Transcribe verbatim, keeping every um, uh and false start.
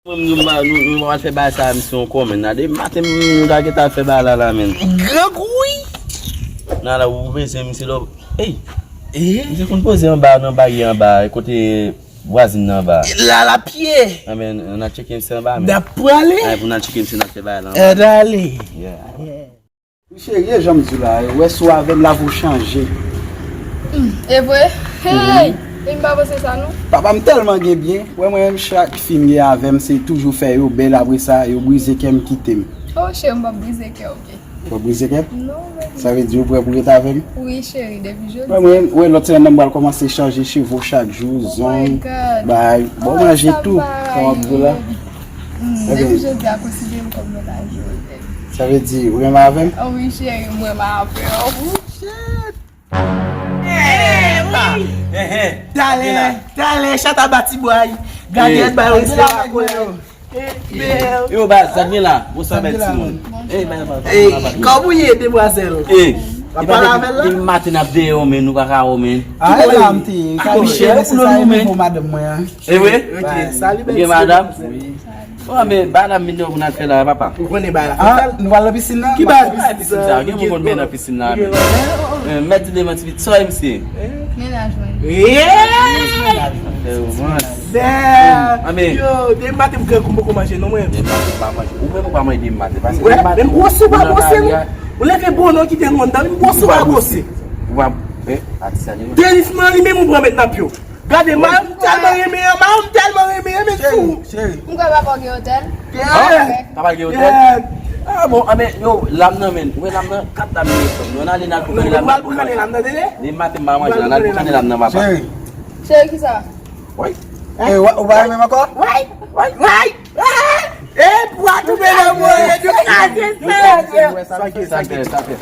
Mwen, nou, nou, nou, nou al fè bagay sa a, misye, yon kòmè. Nade maten, nou ta gentan al fè bagay la, la, menm. Grangouy! Nan la, ou bezwen, misye, lò. Ey! Eh? Misye konn poze anba, nan baryè anba, kote vwazin nan anba. La, la pye! Anben, n a tcheke misye anba, men. N ap prale! Ay, pou n al tcheke misye, n ap fè bagay la anba. N ale! Yeah. Wi cheri, e jan m di w la, ou wè si w avè m, lavi w chanje. Hmm, e vre? Hey! E m pa panse sa non. Papa m tèlman gen byen, wè mwen menm chak fi m gen avè m, se toujou fè yo bèl, apre sa, yo brize kè m, kite m. Oh, cheri, m p ap brize kè w, oke? Ou p ap brize kè m? Non, baby. Sa vle di ou prè pou ret avè m? Wi, cheri, depi jodi. Wè mwen, wè lòt semèn nan m pral kòmanse chanje cheve w chak jou, zong, bay, bon manje tou, sa m ap di w la. Hmm, depi jodi a, konsidere m kòm mennaj ou, baby. Sa vle di, ou renmen avè m? Oh wi, cheri, m renmen avè w. Oh, shit! Eh, wi! Talè, talè, chat a batibway. Gade, bay respè a kolè yo. Yo, baz, sa gen la? Bonswa, bèl timoun. Ey, baz, baz, baz, baz. Kòman w ye, demwazèl? Ey, w ap pale avè l la? Depi maten n ap deyò, men nou pa ka wè, men. Ah, e la m te ye. Ki koulè, ki koulè nou, men? E vre? Ok, salut, bèl timoun. Ou gen madanm? Wi. Bon, men bagay la m vin deyò pou n al fè la, papa. Ou konnen bagay la. Ah, nou pral nan pisin nan? Ki bagay pisin sa? Gen moun konn men nan pisin la, men. Eh, mèt di devan ti pitit, sa w ye, misye? Mennaj mwen. Yeah! Damn! Yo, depi maten m grangou, m poko manje non, mwen. Depi maten m pa manje. Ou menm ou pa manje depi maten, paske depi maten, menm bwose ou pa bwose, non. Ou leve bon non, kite l anndan, menm bwose ou pa bwose. Ou pa, eh, atis sa li. Denis man li menm ou pran met nan pye w. Gade, madanm tèlman renmen an, madanm tèlman renmen an, men fou. Cheri. M kwè papa w gen otèl. Yeah. Papa gen otèl? Yeah. Ah bon, ah, men, yo, lam nan, men. Ou wè lam nan, kat lam nan, nou, n ale, n al boukannen lam nan. Nou al boukannen lam nan, tande? Depi maten m pa manje, n al boukannen lam nan, papa. Cheri. Cheri, kisa? Wi. Eh, ou pa renmen m ankò? Wi, wi, wi. Eh, pwa tou byen nan mwen, yo kraze sa. Sa gen, sa gen, sa gen.